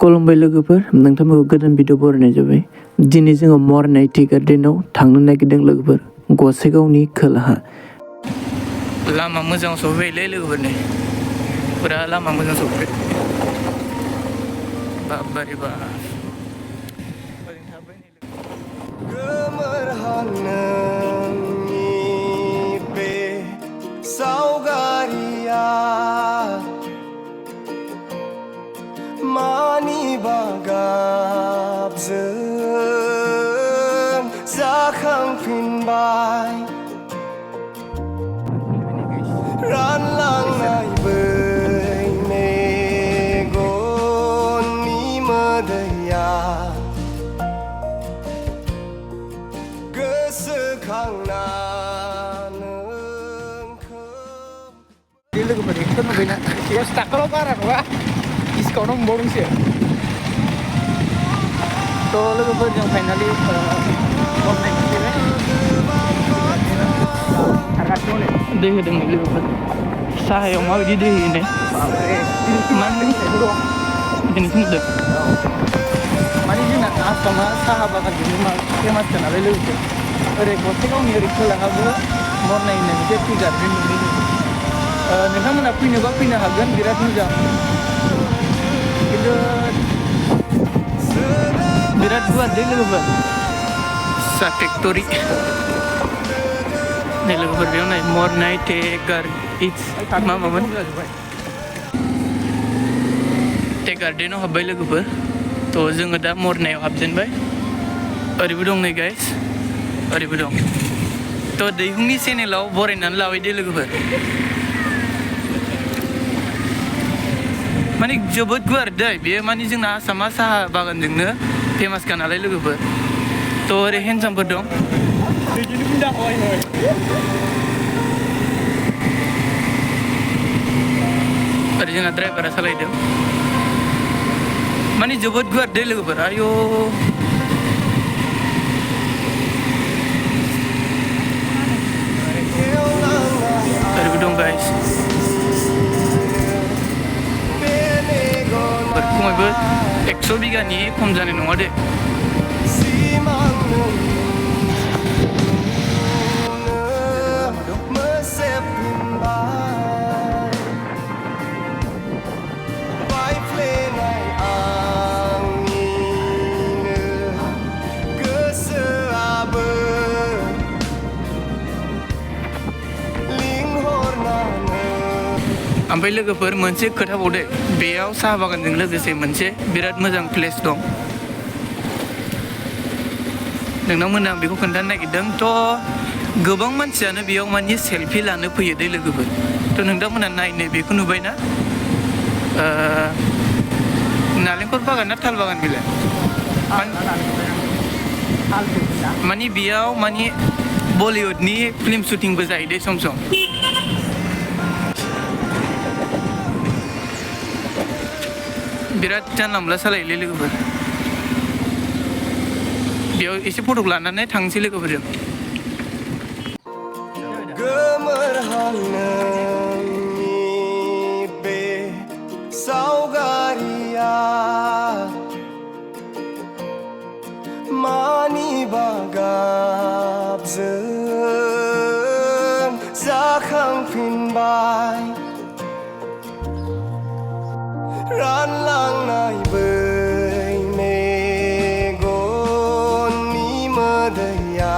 खुलुमबाय लोगोफोर, नोंथांमोनखौ गोदान भिडिअ बरायनाय जाबाय। दिनै जोङो मरनाय टी गार्डेनाव थांनो नागिरदों लोगोफोर, गसाइगावनि खोलाहा। लामा मोजां सफैबायलै लोगोफोर, नै फुरा लामा मोजां सफैबाय। बाबारे बाब। गोमोरहां नोंनि बे सावगारिया मानिबा गाबजों जाखांफिनबाय, रानलांनाय बै मेगननि मोदैया गोसोखांना नोंखौ। लोगोफोर एकथ' नुबायना बेयाव स्टाकल' बारा नङा, डिसकाउन्टआव मोनबावदोंसो। थ' लोगोफोर जों फाइनालि दै होदों लोगोफोर। साहायाव माबायदि दै होयो ने? दिनैसो नुदों। माने जोंना आसामा साहा बागानजोंनो फेमासखा नालाय लोगोफोर। ओरै गसाइगावनि ओरै खोलाहाबो मरनाय होननाय मोनसे टी गार्डेन नुदों। नोंथांमोना फैनोबा फैनो हागोन, बिराद मोजां। खिन्थु बिराद गुवार दै लोगोफोर। साहा फेक्टरि नै लोगोफोर, बेयाव नाय मरनाय टी गार्डेन मामोन? टी गार्डेनाव हाबबाय लोगोफोर। थ' जोङो दा मरनायाव हाबजेनबाय। ओरैबो दं नै गाइस, ओरैबो दं। थ' दैहुंनि चेनेलाव बरायनानै लाबाय दे लोगोफोर। माने जोबोद गुवार दै बेयो, माने जोंना आसामा साहा बागानजोंनो फेमासखा नालाय लोगोफोर। थ' ओरै हेन्डसामफोर दं। ओरै जोंना ड्राइभारा सालायदों। माने जोबोद गुवार दै लोगोफोर, आयौ। ओरैबो दं गाइस। खमैबो 100 बिगानि खम जानाय नङा दे। ओमफ्राय लोगोफोर मोनसे खोथा बावदे, बेयाव साहा बागानजों लोगोसे मोनसे बिराद मोजां प्लेस दं। नोंथांमोननो आं बेखौ खोन्थानो नागिरदों। थ' गोबां मानसियानो बेयाव माने सेलफि लानो फैयो दै लोगोफोर। थ' नोंथांमोनहा नायनो बेखौ नुबायना? नालेंखर बागान ना थाल बागान बेलाय? माने बेयाव माने बलिउडनि फिल्म शुटिंबो जायो दे सम सम। बिराद जानला मोनला सालायोलै लोगोफोर। बेयाव एसे फट' लानानै थांसै लोगोफोरजों। गोमोरहां नोंनि बे सावगारिया मानिबा गाबजों जाखांफिनबाय, रानलांनाय बै मेगननि मोदैया